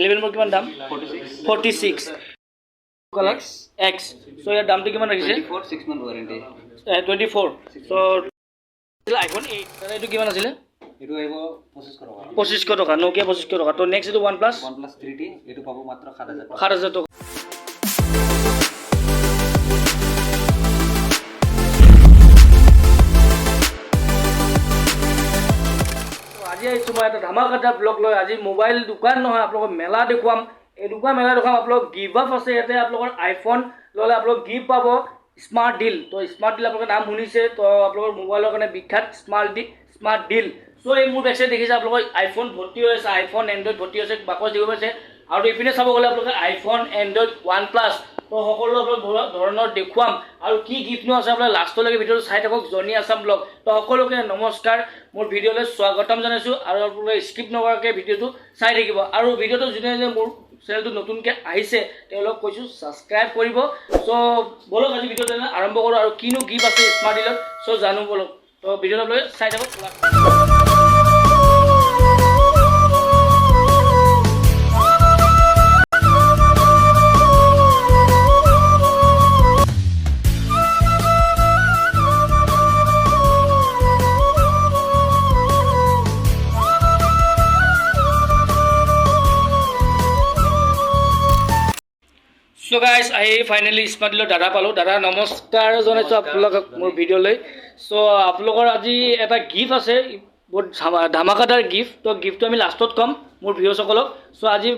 11 প্ৰ' কিমান দাম? 46। 46। Colour x. চ' ইয়াৰ দামটো কিমান ৰাখিছে? 24, 6 month warranty. 24। চ' আইফোন 8, দাদা, এইটো কিমান আছিলে? এইটো আহিব 2500 টকা। 2500 টকা, নকিয়া 2500 টকা। তো নেক্সট এইটো ওৱান প্লাছ। ওৱান প্লাছ 3টি, এইটো পাব মাত্ৰ 7000 টকা। 7000 টকা। তো আজি আহিছোঁ মই এটা ধামাকাদাৰ ব্লগ লৈ। আজি মোবাইল দোকান নহয়, আপোনালোকক মেলা দেখুৱাম। এনেকুৱা মেলা দেখুৱাম আপোনালোক, গিভ আপ আছে ইয়াতে। আপোনালোকৰ আইফোন ল'লে আপোনালোক গিফ্ট পাব। স্মাৰ্ট ডিল, তো স্মাৰ্ট ডিল আপোনালোকে নাম শুনিছে। তো আপোনালোকৰ মোবাইলৰ কাৰণে বিখ্যাত স্মাৰ্ট ডিল, স্মাৰ্ট ডিল। চ' এই মোৰ বেক দেখিছে আপোনালোকৰ আইফোন ভৰ্তি হৈ আছে, আইফোন, এণ্ড্ৰইড ভৰ্তি হৈছে, বাকচ দিব পাইছে। আৰু ইপিনে চাব গ'লে আপোনালোকে আইফোন, এণ্ড্ৰইড, ওৱান প্লাছ, তো সকলো আপোনালোক ধৰণৰ দেখুৱাম। আৰু কি গিফ্টনো আছে, আপোনালোকে লাষ্টলৈকে ভিডিঅ'টো চাই থাকক। জনী আছাম ব্লগ। তো সকলোকে নমস্কাৰ, মোৰ ভিডিঅ'লৈ স্বাগতম জনাইছোঁ। আৰু আপোনালোকে স্কিপ নকৰাকৈ ভিডিঅ'টো চাই থাকিব। আৰু ভিডিঅ'টো যোনে যোনে মোৰ চেনেলটো নতুনকৈ আহিছে, তেওঁলোক কৈছোঁ ছাবস্ক্ৰাইব কৰিব। চ' ব'লক, আজি ভিডিঅ'টো আৰম্ভ কৰোঁ। আৰু কিনো গিফ্ট আছে স্মাৰ্ট ডিলত, চ' জানো ব'লক। তো ভিডিঅ'টো আপোনালোকে চাই থাকক। চ' গাইজ, আহি ফাইনেলি স্মাৰ্ট ডিলৰ দাদা পালোঁ। দাদা, নমস্কাৰ জনাইছোঁ আপোনালোকক মোৰ ভিডিঅ'লৈ। চ' আপোনালোকৰ আজি এটা গিফ্ট আছে, বহুত ধামাকাদাৰ গিফ্ট। তো গিফ্টটো আমি লাষ্টত ক'ম মোৰ ভিউৱাৰ্ছসকলক। চ' আজি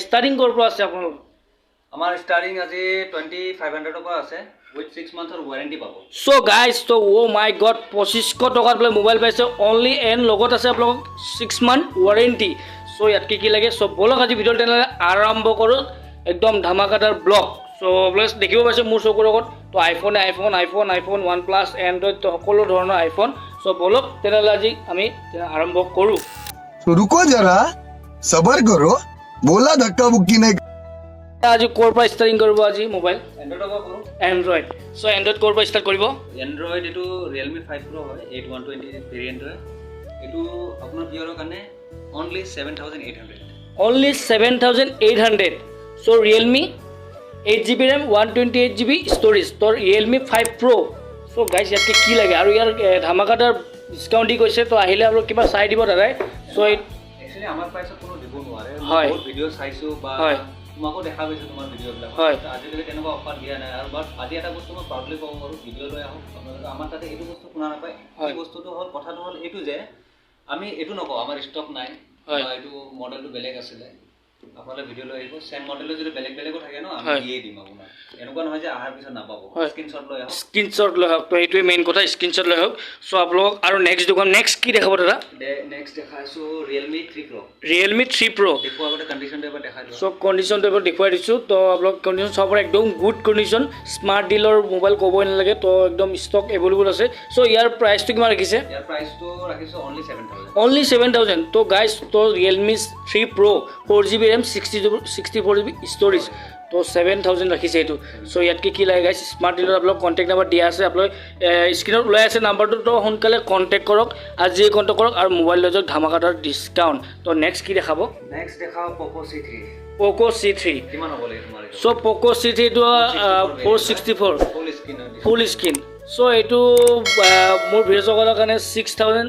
ষ্টাৰ্টিং ক'ৰ পৰা আছে আপোনালোকৰ? আমাৰ ষ্টাৰ্টিং আজি 2500ৰ পৰা আছে, উইথ 6 মান্থৰ ৱাৰেণ্টি পাব। চ' গাইজ, ত' অ' মাই গড, 2500 টকাত বোলে মোবাইল পাইছে অনলি, এণ্ড লগত আছে আপোনালোকক 6 মান্থ ৱাৰেণ্টি। চ' ইয়াতকৈ কি লাগে? চ' ব'লক, আজি ভিডিঅ'টো তেনেহ'লে আৰম্ভ কৰোঁ, একদম ধামাকাদাৰ ব্লগ। চ' আপোনালোকে দেখিব পাইছে মোৰ চকুৰ আগত তো আইফোনে iPhone, iPhone, iPhone, one plus, Android, তো সকলো ধৰণৰ আইফোন। চ' ব'লক তেনেহ'লে আজি আমি আৰম্ভ কৰোঁ। तो रुको जरा, सबर करो, बोला धक्का बुक्की नहीं। আজি ক'ৰ পৰা ষ্টাৰ্টিং কৰিব আজি মোবাইল? এণ্ড্ৰইডৰ পৰা কৰোঁ। এণ্ড্ৰইড। চ' এণ্ড্ৰইড ক'ৰ পৰা ষ্টাৰ্ট কৰিব? এণ্ড্ৰইড এইটো ৰিয়েলমি 5 প্ৰ' হয়, 8 120 ভেৰিয়েণ্ট হয়। এইটো আপোনাৰ ভিউৱাৰৰ কাৰণে অনলি 7800। Only 7800। চ' Realme, 8 GB RAM, 128 GB storage, তো ৰিয়েলমি 5 প্ৰ'। চ' গাইজ, ইয়াতকৈ কি লাগে? আৰু ইয়াৰ ধামাকাদাৰ ডিছকাউণ্ট দি কৈছে। তো আহিলে আপোনালোক কিবা চাই দিব দাদাই। চ' একচুৱেলি আমাৰ প্ৰাইচত কোনো দিব নোৱাৰে। মই বহুত ভিডিঅ' চাইছোঁ বা তোমাকো দেখা পাইছোঁ তোমাৰ ভিডিঅ'বিলাক। আজিলৈকে তেনেকুৱা অফাৰ দিয়া নাই। আৰু বাট আজি এটা বস্তু মই প্ৰাউডলি ক'ব পাৰোঁ, ভিডিঅ' লৈ আহক আপোনালোকে, আমাৰ তাতে এইটো বস্তু শুনা নাপায়। এই বস্তুটো হ'ল, কথাটো হ'ল এইটো যে আমি এইটো নকওঁ আমাৰ ষ্টক নাই বা এইটো মডেলটো বেলেগ আছিলে। আপোনালোকে ভিডিঅ' লৈ আহিব, চেম মডেলৰ যদি বেলেগ বেলেগো থাকে ন, আমি দিয়ে দিম আপোনাক। এনেকুৱা নহয় যে অহাৰ পিছত নাপাব। স্ক্ৰীনশ্বট লৈ আহক। স্ক্ৰীনশ্বট লৈ আহক। তো সেইটোৱে মেইন কথা, স্ক্ৰীনশ্বট লৈ আহক। চ' আপোনালোকক আৰু নেক্সট দোকান, নেক্সট কি দেখাব দাদা? নেক্সট দেখাইছোঁ ৰিয়েলমি 3 প্ৰ'। ৰিয়েলমি 3 প্ৰ'। দেখুওৱা আগতে কণ্ডিশ্যনটো এবাৰ দেখাই দিওঁ। চব কণ্ডিশ্যনটো এবাৰ দেখুৱাই দিছোঁ। তো আপোনালোক কণ্ডিশ্যন চাব পাৰে, একদম গুড কণ্ডিশ্যন। স্মাৰ্ট ডিলৰ মোবাইল ক'বই নালাগে। তো একদম ষ্টক এভেইলেবল আছে। চ' ইয়াৰ প্ৰাইচটো কিমান ৰাখিছে? ইয়াৰ প্ৰাইচটো ৰাখিছোঁ অনলি 7000। অনলি 7000। তো গাইজ, তো Realme 3 Pro, 4 GB RAM, 64 GB storage, তো 7000 ৰাখিছে এইটো। চ' ইয়াতকৈ কি লাগে গাইজ? স্মাৰ্ট ডিলত আপোনালোক কণ্টেক্ট নাম্বাৰ দিয়া আছে, আপোনালোক স্ক্ৰীণত ওলাই আছে নাম্বাৰটো। তো সোনকালে কণ্টেক্ট কৰক, আজিয়ে কণ্টেক্ট কৰক আৰু মোবাইল লৈ যাওক ধামাকাদাৰ ডিছকাউণ্ট। তো নেক্সট কি দেখাব? নেক্সট দেখাওঁ পক' চি 3। পক' চি 3। কিমান হ'ব লাগে তোমাৰ? চ' পক' চি 3টো 464। ফুল স্ক্ৰীণ। ফুল স্ক্ৰীণ। চ' এইটো মোৰ ভিউৱাৰ্ছসকলৰ কাৰণে 6000।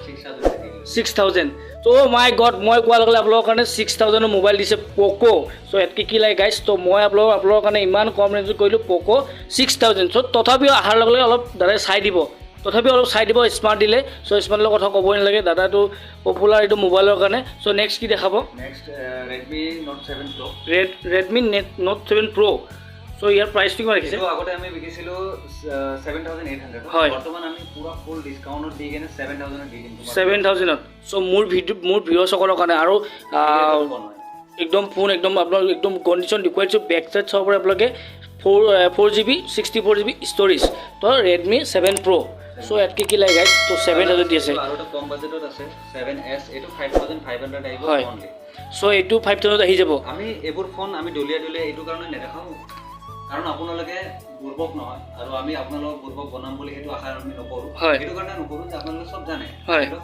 6000। 6000। ত' মাই গড, মই কোৱাৰ লগে লগে আপোনালোকৰ কাৰণে 6000ৰ মোবাইল দিছে পক'। চ' ইয়াতকৈ কি লাগে গাইজ? ত' মই আপোনালোকৰ কাৰণে ইমান কম ৰেঞ্জত কৰিলোঁ পক' 6000। চ' তথাপিও অহাৰ লগে লগে অলপ দাদাই চাই দিব, তথাপিও অলপ চাই দিব স্মাৰ্ট দিলে। চ' স্মাৰ্ট দিলৰ কথা ক'বই নালাগে, দাদাটো পপুলাৰ এইটো মোবাইলৰ কাৰণে। চ' নেক্সট কি দেখাব? নেক্সট ৰেডমি নোট 7 প্ৰ'। ৰেডমি নোট 7 প্ৰ'। চ' ইয়াৰ প্ৰাইচটো কিমান ৰাখিছে? এইটো আগতে আমি বিকিছিলোঁ 7800। বৰ্তমান আমি পুৰা ফুল ডিছকাউণ্টত দি কেনে 7000ত দি দিম তোমাক। 7000ত। চ' মোৰ ভিডিঅ', মোৰ ভিউৱাৰ্ছসকলৰ কাৰণে আৰু একদম ফোন একদম আপোনাৰ একদম কণ্ডিশ্যন দেখুৱাই দিছোঁ। বেক চাইড চাব পাৰে আপোনালোকে, 4 GB, 64 GB storage, তো ৰেডমি 7 প্ৰ'। চ' ইয়াতকৈ কি লাগে গাইজ? তো 7000 দি আছে। আৰু এটা কম বাজেটত আছে, 7 এছ, এইটো 5500 আহিব অনলি। চ' এইটো 5000 আহি যাব। আমি এইবোৰ ফোন আমি দলিয়াই দলিয়াই এইটো কাৰণে নেদেখাওঁ, কাৰণ আপোনালোকে বুৰ্বক নহয় আৰু আমি আপোনালোকক বুৰ্বক বনাম বুলি সেইটো আশা আমি নকৰোঁ। সেইটো কাৰণে নকৰোঁ যে আপোনালোকে চব জানে।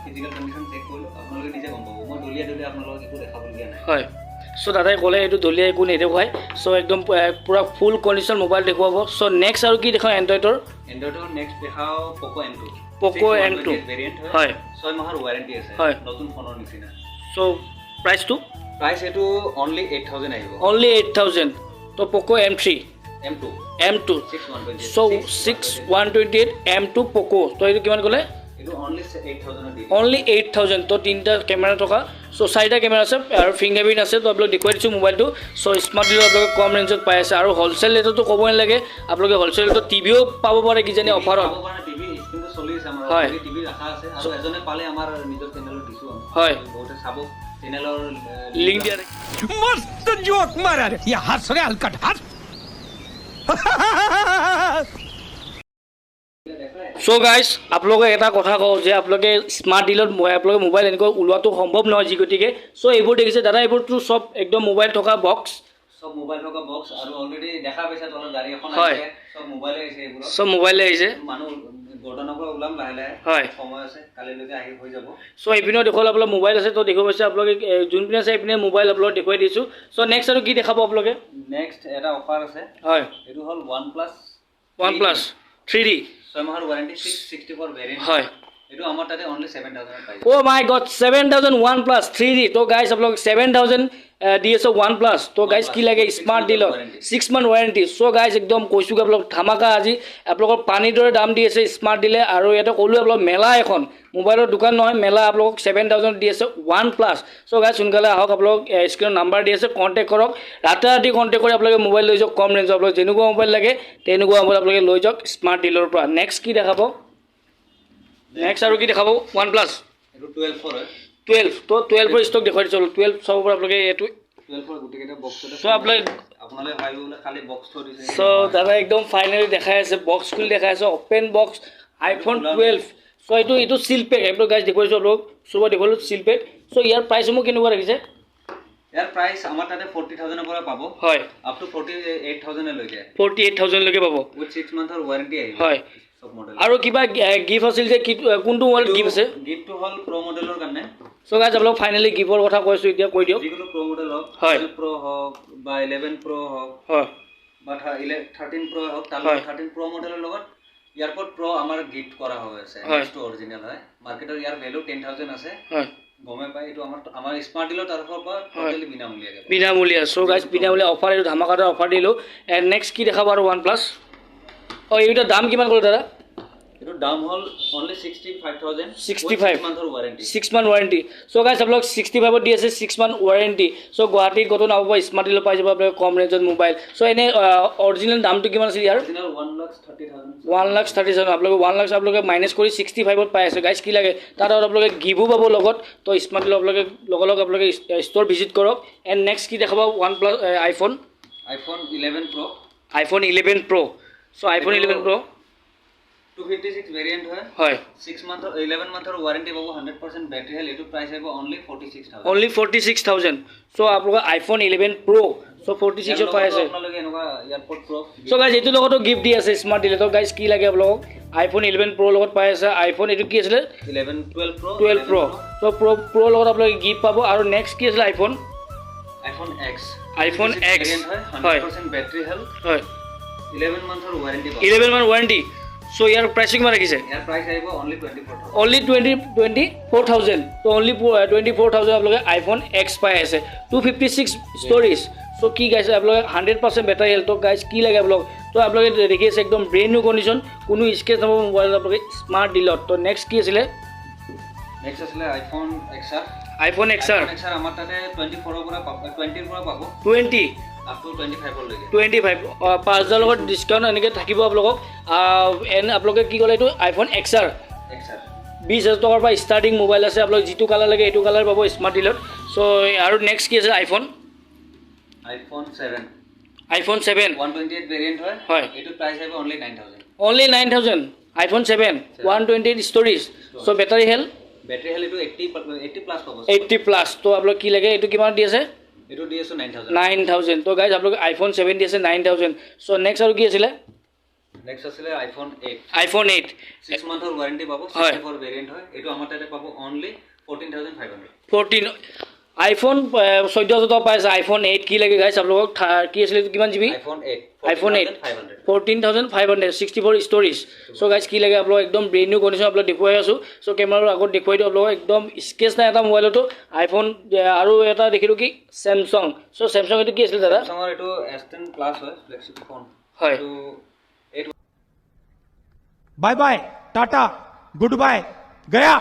ফিজিকেল কণ্ডিশ্যন চেক কৰিলোঁ, আপোনালোকে নিজে গম পাব। মই দলিয়াই দলিয়াই আপোনালোকক একো দেখাবলগীয়া নাই। হয়। চ' দাদাই ক'লে এইটো দলিয়াই একো নেদেখুৱাই। চ' একদম পূৰা ফুল কণ্ডিশ্যন মোবাইল দেখুৱাব। চ' নেক্সট আৰু কি দেখুৱাম এণ্ড্ৰইডৰ? এণ্ড্ৰইডৰ নেক্সট দেখাওঁ Poco M2। Poco M2। Variant হয়। হয়। 6 মাহৰ ৱাৰেণ্টি আছে। হয়। নতুন ফোনৰ নিচিনা। চ' প্ৰাইচটো? প্ৰাইচ এইটো অনলি 8,000 আহিব। অনলি 8,000। তো Poco M3? M2। M2। 6 120। So 6 128 M2 Poco. তো এইটো কিমান ক'লে? এইটো অনলি 8,000ত দি। অনলি 8,000। তো তিনিটা কেমেৰা থকা, চ' চাৰিটা কেমেৰা আছে আৰু ফিংগাৰ প্ৰিণ্ট আছে। তো আপোনালোক দেখুৱাই দিছোঁ মোবাইলটো। চ' স্মাৰ্ট ডিলত আপোনালোকে কম ৰেঞ্জত পাই আছে আৰু হ'লচেল ৰেটতো ক'বই নালাগে। আপোনালোকে হ'লচেল ৰেটত টিভিও পাব পাৰে কিজানি অফাৰত। পাব কাৰণে টিভি স্ক্ৰীনটো চলি আছে আমাৰ। হয়। টিভি ৰখা আছে আৰু এজনে পালে আমাৰ নিজৰ চেনেলত দিছোঁ আমি। হয়। বহুতে চাব চেনেলৰ। লিংক দিয়া। मस्त जोक मारा रे, ये हंस रे हलकट हंस। চ' গাইজ, আপোনালোকে এটা কথা কওঁ যে আপোনালোকে স্মাৰ্ট ডিলত আপোনালোকে মোবাইল এনেকৈ ওলোৱাটো সম্ভৱ নহয় যি গতিকে। চ' এইবোৰ দেখিছে দাদা, এইবোৰতো চব একদম মোবাইল থকা বক্স। চব মোবাইল থকা বক্স আৰু অলৰেডি দেখা পাইছা তলত গাড়ী এখন হয়। আহিছে, চব মোবাইলে আহিছে এইবোৰত। চব মোবাইলে আহিছে। মানুহ গৰ্ডনৰ পৰা ওলাম লাহে লাহে। হয়। সময় আছে, কালিলৈকে আহি হৈ যাব। চ' এইপিনেও দেখুৱালে আপোনালোক মোবাইল আছে। তো দেখুৱাব পাইছে আপোনালোকে, যোনপিনে আছে এইপিনে মোবাইল আপোনালোক দেখুৱাই দিছোঁ। চ' নেক্সট আৰু কি দেখাব আপোনালোকে? নেক্সট এটা অফাৰ আছে। হয়। এইটো হ'ল one plus. One plus 3D। 6 মাহৰ ৱাৰেণ্টি, 6 64 ভেৰিয়েণ্ট। হয়। এইটো আমাৰ তাতে অনলি 7,000ত পাই যাব। অ' মাই গড, 7,000 ওৱান প্লাছ 3D। তো গাইজ, আপোনালোক 7,000 দি আছে ওৱান প্লাছ। তো গাইজ, কি লাগে smart ডিলত 6 month warranty. So' guys, একদম কৈছোঁ আপোনালোক ধামাকা আজি আপোনালোকৰ পানীৰ দৰে দাম দি আছে স্মাৰ্ট ডিলে। আৰু ইয়াতে ক'লোঁ আপোনালোক মেলা এখন, মোবাইলৰ দোকান নহয়, মেলা। আপোনালোকক 7,000 দি আছে ওৱান প্লাছ। চ' গাইজ, সোনকালে আহক। আপোনালোক স্ক্ৰীণত নাম্বাৰ দি আছে, কণ্টেক্ট কৰক। ৰাতাৰাতি কণ্টেক্ট কৰি আপোনালোকে মোবাইল লৈ যাওক কম ৰেঞ্জৰ। আপোনালোক যেনেকুৱা মোবাইল লাগে তেনেকুৱা মোবাইল আপোনালোকে লৈ যাওক স্মাৰ্ট ডিলৰ পৰা। নেক্সট কি দেখাব? নেক্সট আৰু কি দেখাব? One plus? এইটো 12ৰ হয়। 12। তো 12ৰ ষ্টক দেখুৱাই দিছোঁ। 12 চাব পৰা আপোনালোকে এইটো। 12ৰ গোটেইকেইটা বক্সতে। চ' আপোনালোকে আপোনালোকে ভাবিব বোলে খালি বক্স থৈ দিছে। চ' দাদা একদম ফাইনেলি দেখাই আছে, বক্স খুলি দেখাই আছে, অ'পেন বক্স আইফোন 12। চ' এইটো চিল পেক। এইটো গাইজ দেখুৱাইছোঁ আপোনালোক চব দেখুৱালোঁ চিল পেক। চ' ইয়াৰ প্ৰাইচসমূহ কেনেকুৱা ৰাখিছে? ইয়াৰ প্ৰাইচ আমাৰ তাতে 40,000ৰ পৰা পাব। হয়। Up to 48,000লৈকে। 48,000লৈকে পাব। উইথ 6 মান্থৰ ৱাৰেণ্টি আহিব। হয়। চব মডেল। আৰু কিবা গিফ্ট আছিল যে, কি কোনটো মোবাইলত গিফ্ট আছে? গিফ্টটো হ'ল প্ৰ' মডেলৰ কাৰণে। চ' গাইজ, আপোনালোক ফাইনেলি গিফ্টৰ কথা কৈছোঁ, এতিয়া কৈ দিয়ক। যিকোনো প্ৰ' মডেল হওক, 12 প্ৰ' হওক বা 11 প্ৰ' হওক বা 13 প্ৰ' হওক, তাৰ লগত 13 প্ৰ' মডেলৰ লগত এয়াৰপড প্ৰ' আমাৰ গিফ্ট কৰা হৈ আছে। নেক্সট অৰিজিনেল হয়। মাৰ্কেটৰ ইয়াৰ ভেলু 10,000 আছে। গমে পাই, এইটো আমাৰ স্মাৰ্ট ডিলৰ তৰফৰ পৰা টোটেলি বিনামূলীয়াকৈ পাব। বিনামূলীয়া। চ' গাইজ, বিনামূলীয়া অফাৰ, এইটো ধামাকাদাৰ অফাৰ দিলোঁ। এণ্ড নেক্সট কি দেখাব আৰু? One plus. অঁ, এইটোৰ দাম কিমান ক'লে দাদা? এইটোৰ দাম হ'ল অনলি 65,000। 65। মান্থৰ warranty. 6 month warranty. So' guys, আপোনালোক 65ত দি আছে 6 মান্থ ৱাৰেণ্টি। চ' গুৱাহাটীত ক'তো নাপাব, স্মাৰ্ট ডিলত পাই যাব আপোনালোকে কম ৰেঞ্জত মোবাইল। চ' এনেই অৰিজিনেল দামটো কিমান আছিল ইয়াৰ? অৰিজিনেল 1,30,000। 1,30,000। আপোনালোকে 1 লাখ আপোনালোকে মাইনাছ কৰি 65ত পাই আছে। গাইজ, কি লাগে? তাত আৰু আপোনালোকে গিফ্টো পাব লগত। তো স্মাৰ্ট ডিলত আপোনালোকে লগে লগে আপোনালোকে ষ্ট'ৰ ভিজিট কৰক। এণ্ড নেক্সট কি দেখাব? One plus iPhone? আইফোন 11 প্ৰ'। আইফোন 11 প্ৰ'। চ' আইফোন 11 প্ৰ'। 256 ভেৰিয়েণ্ট হয়। 6 মান্থৰ, 11 মান্থৰ ৱাৰেণ্টি পাব, 100% বেটাৰী হেল্থ। এইটো প্ৰাইচ আহিব অনলি 46,000। অনলি 46,000। চ' আপোনালোকে আইফোন 11 প্ৰ' চ' 46ত পাই আছে। আপোনালোকে এনেকুৱা এয়াৰপড প্ৰ'। চ' গাইজ, এইটোৰ লগতো গিফ্ট দি আছে স্মাৰ্ট ডিলে। তো গাইজ, কি লাগে আপোনালোকক? আইফোন 11 প্ৰ' লগত পাই আছে। আইফোন এইটো কি আছিলে? 11, 12 প্ৰ'। 12 প্ৰ'। চ' প্ৰ' লগত আপোনালোকে গিফ্ট পাব। আৰু নেক্সট কি আছিলে? IPhone? IPhone x. IPhone x. হয়, 100% বেটাৰী হেল্থ। 11 মান্থৰ ৱাৰেণ্টি পাব। 11 মান্থ ৱাৰেণ্টি। চ' ইয়াৰ প্ৰাইচটো কিমান ৰাখিছে? ইয়াৰ প্ৰাইচ আহিব অনলি 24,000। অনলি 24,000। ত' অনলি 24,000 আপোনালোকে আইফোন এক্স পাই আছে, 256 ষ্ট'ৰেজ। চ' কি গাইজ, আপোনালোকে 100% বেটাৰী হেল্থ। গাইজ, কি লাগে আপোনালোক? ত' আপোনালোকে দেখি আছে একদম ব্ৰেণ্ড নিউ কণ্ডিশ্যন, কোনো স্ক্ৰেচ নাপাব মোবাইলত আপোনালোকে স্মাৰ্ট ডিলত। ত' নেক্সট কি আছিলে? নেক্সট আছিলে iPhone x R. IPhone x R. X R আমাৰ তাতে 24ৰ পৰা পাব, 20ৰ পৰা পাব। 20। Up to 25ৰলৈকে। 25, 5,000 লগত ডিছকাউণ্ট এনেকৈ থাকিব আপোনালোকক। এণ্ড আপোনালোকে কি ক'লে এইটো iPhone x R? X R. 20,000 টকাৰ পৰা ষ্টাৰ্টিং মোবাইল আছে। আপোনালোক যিটো কালাৰ লাগে এইটো কালাৰ পাব স্মাৰ্ট ডিলত। চ' আৰু নেক্সট কি আছে? আইফোন? আইফোন 7। আইফোন 7। 128 ভেৰিয়েণ্ট হয়। এইটো প্ৰাইচ আহিব only 9,000। Only 9,000 iPhone 7, 128 storage. চ' battery health? Battery health এইটো 80 প্লাছ পাব। 80 প্লাছ। ত' আপোনালোক কি লাগে? এইটো কিমান দি আছে? এইটো দি আছোঁ 9,000। 9,000। ত' গাইজ, আপোনালোকে আইফোন 7 দি আছে 9,000। চ' নেক্সট আৰু কি আছিলে? নেক্সট আছিলে আইফোন 8। আইফোন 8। 6 মান্থৰ ৱাৰেণ্টি পাব। 64 ভেৰিয়েণ্ট হয়। এইটো আমাৰ তাতে পাব অনলি 14,500। 14 আইফোন 14,000 টকা পাই আছে। আইফোন 8 কি লাগে গাইছ আপোনালোকক? কি আছিলে এইটো, কিমান জিবি? আইফোন 8। আইফোন 8। 500। 14,500, 64 storage. চ' গাইছ, কি লাগে আপোনালোক? একদম ব্ৰেণ্ড নিউ কণ্ডিশ্যন আপোনালোক দেখুৱাই আছোঁ। চ' কেমেৰাৰ আগত দেখুৱাই দিওঁ আপোনালোকক। একদম স্ক্ৰেচ নাই এটা মোবাইলতো আইফোন। আৰু এটা দেখিলোঁ কি চেমচাং। চ' চেমচাং এইটো কি আছিলে দাদা? চেমচাঙৰ এইটো এছ 10 প্লাছ হয়, ফ্লেগশ্বিপ ফোন। এইটো 8 bye bye, tata, good bye, गया।